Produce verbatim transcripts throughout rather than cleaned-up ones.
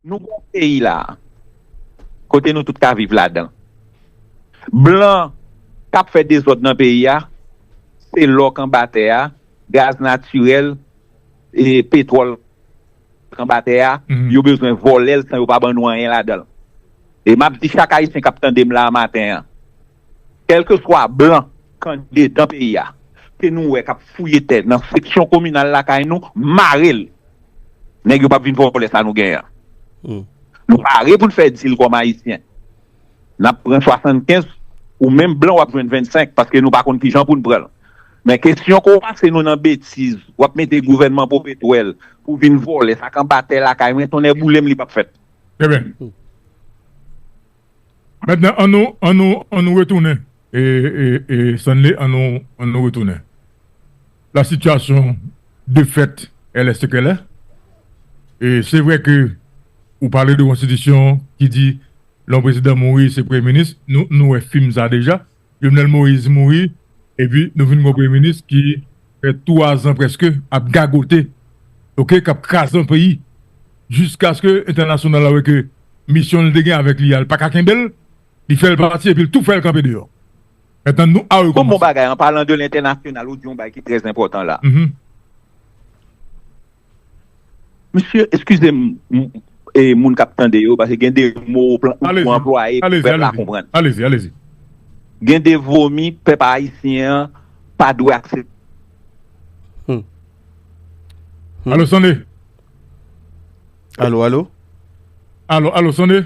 Nou gen yon peyi la, kote nou tout ka viv ladan. Blan k ap fè dezòd nan peyi a, se lò k anba tè a, gaz natirèl, e petwòl k anba tè a, yo bezwen vòlè l san yo pa ban nou anyen ladan l. E m ap di chak Ayisyen k ap tande m la a maten an, kèlkeswa blan k andedan peyi a, ke nou wè k ap fouye tè nan seksyon kominal lakay nou, mare l. Nèg yo p ap vin vòlè sa nou genyen an. Nou pare pou n fè dil kòm Ayisyen. N ap pran swasannkenz, ou menm blan w ap jwenn vennsenk, paske nou pa konn kijan pou n pran l. Men kesyon ke w pase nou nan betiz, w ap mete gouvènman popetwèl pou vin vòlè sa k anba tè lakay mwen, tonnè boule m, li p ap fèt. Trè byen. Mentnan, ann nou, ann nou, ann nou retounen. E, e, e, Stanley, ann nou, ann nou retounen. La situation de fait, elle est ce qu'elle est. E se vre ke ou pale de konstitisyon ki di lè yon prezidan mouri, se premye minis. Nou, nou wè fim sa deja. Jovenel Moïse mouri, epi nou vin gen yon premye minis ki fè twazan prèske ap gagote, oke, k ap kraze yon peyi, jiskaske entènasyonal la wè ke misyon li te gen avèk li a, li pa ka kenbe l, li fè l pati epi l tou fè l kanpe deyò. Mentnan nou a rekonmanse. Bon, bon bagay, an palan de lentènasyonal, ou di yon bagay ki trè enpòtan la. Mesye, eskize m, e moun k ap tande yo, paske gen de mo ou anplwaye pou pèp la konprann. Alezi, alezi. Gen de vomi pèp ayisyen an pa dwe aksepte. Alo, Sande? Alo, alo? Alo, alo, Sande?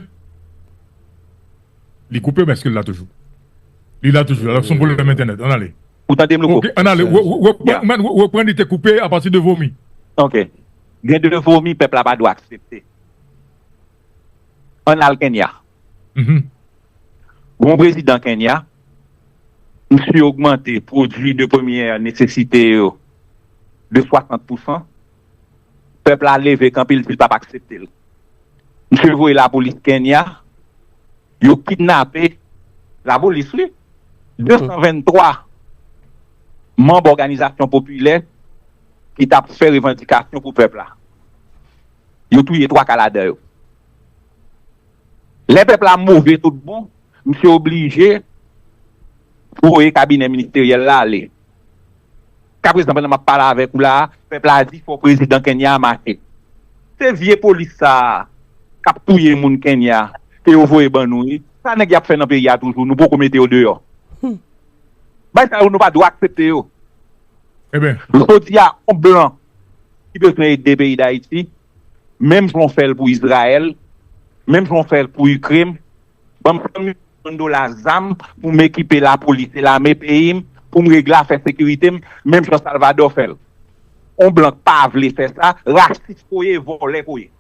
Li koupe, men èske l la toujou? Li la toujou. Alò, se yon pwoblèm entènèt. Ann ale. Ou tande m, Louko? Ok, ann ale. Reprann, reprann, li te koupe apati de vomi. Ok. Gen de vomi pèp la pa dwe aksepte. Ann al Kenya. Gon prezidan Kenya, misye ogmante pwodui de premyè nesesite yo de swasant pousan. Pèp la leve kanpe, l di l p ap aksepte l. Misye voye lapolis Kenya, yo kidnape, lapolis wi, de san venntwa manm òganizasyon popilè ki t ap fè revandikasyon pou pèp la. Yo touye twa ka ladan yo. Lè pèp la move tout bon, misye oblije voye kabinè ministeryèl la ale. Jiskaprezan, pandan m ap pale avèk ou la a, pèp la di fò prezidan Kenya a mache. Se vye polis sa a k ap touye moun Kenya ke yo voye ban nou wi. Sa nèg y ap fè nan peyi a toujou, nou poko mete yo deyò. Bagay sa yo, nou pa dwe aksepte yo. Jodi a, yon blan ki bezwen ede peyi Dayiti, menm jan w fè l pou Izrayèl, menm jan w fè l pou Ikren, ban m san milyon dola zam pou m ekipe lapolis e lame peyi m, pou m regle afè sekirite m, menm jan Salvadò fè l. Yon blan k pa vle fè sa, rasis ke w ye, vòlè ke w ye.